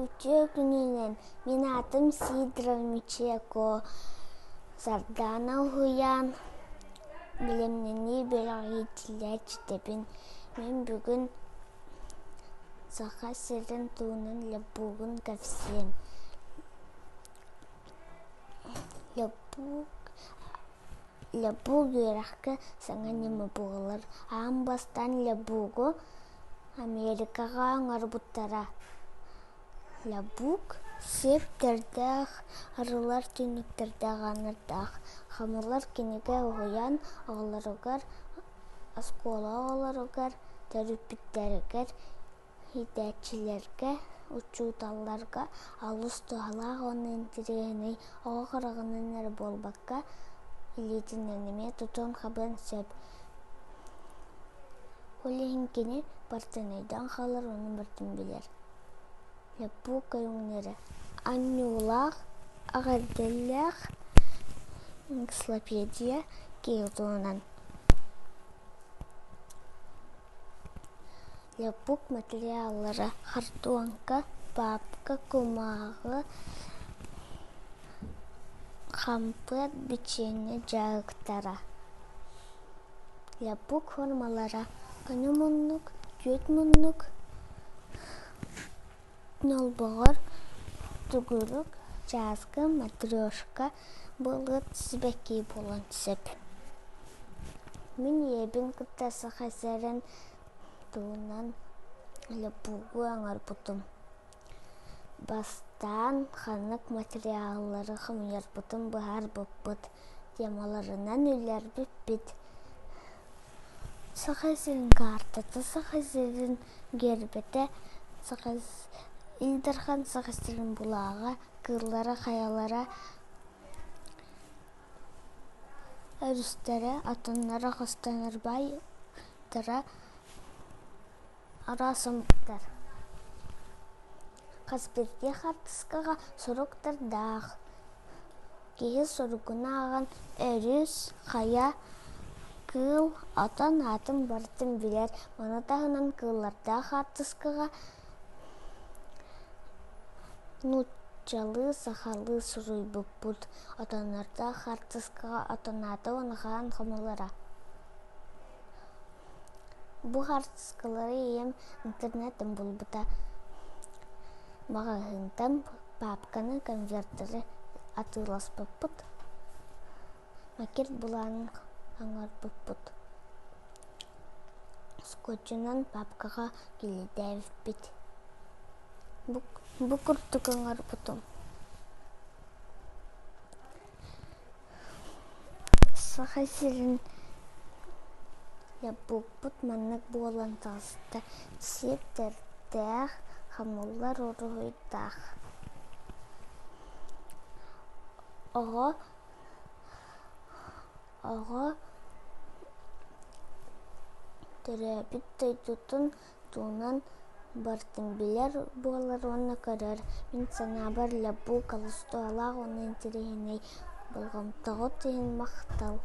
Үтүө күнүнэн! Мин аатым Сидоров Мичеко, Сардаана уһуйаан бэлэмнэнии бөлөх иитиллээччитэбин. Мин бүгүн Саха сирин туһунан лэппугун кэпсиэм. Лэппук лэппук үөрэххэ саҥа ньыма буолар. Аан бастаан лэппугу Америкаҕа оҥорбуттара. Лабук сиэптэрдээх, арыллар түннүктэрдээх ааннардаах, хамылар кинигэ уһуйаан оҕолоругар, оскуола оҕолоругар, төрөппүттэригэр, иитээччилэргэ, учууталларга олус туһалаах уонна интэриэһинэй оҕо хараҕынан эрэ буолбакка, илиитинэн эмиэ тутуон-хабыан сөп. Ол иһин кини партийнайдаан хаалар уонна барытын билэр. Лэппук көрүҥнэрэ анньуулаах, эҕэрдэлээх энциклопедия киһи туһунан. Лэппук материаллара хортуоҥка, паапка, кумааҕы, хампыат, бичиэнньэ дьаһыктара. Лэппук формалара көнө муннук, түөрт муннук, ньолбоҕор, тугурук, чааскы, матрешка былыт сибэкки буолуон сөп. Мин ийэбин кытта саха сирин туһунан лэппугу оҥорбутум. Бастаан ханнык материаллары хомуйарбытын быһаарбыппыт, темаларынан үлэлэрбиппит. Саха сирин каартата, Саха сирин гербэтэ, Саха Ил Дархан Саха сирин былааҕа, кыыллара, хайалара, өрүстэрэ, атыннара хостонор баайдара Араас омуктар Хас биирдии хаартыскаҕа суруктардаах, киһи суругун ааҕан өрүс, хайа, кыыл, отон аатын барытын билэр. Маны таһынан кыыллардаах хаартыскаҕа нууччалыы, сахалыы суруйбуппут, отоннордоох хаартыскаҕа отон аата уонна хаһан хомуллара. Бу хаартыскалары ийэм интернеттэн булбута. Маҕаһыынтан паапканы, конверттары атыыласпыппыт. Макет былаанын оҥорбуппут. Скотчунан паапкаҕа килийдээбиппит. Бу курдук оҥорбутум. Саха сирин лэппуппут маннык буолан таҕыста: сиэптэрдээх, хомуллар уруһуйдаах. Оҕо оҕо төрөөбүт дойдутун туһунан барытын билэр буолар уонна көрөр. Мин санаабар, лэппук олус туһалаах уонна интэриэһинэй. Болҕомтоҕут иһин махтал.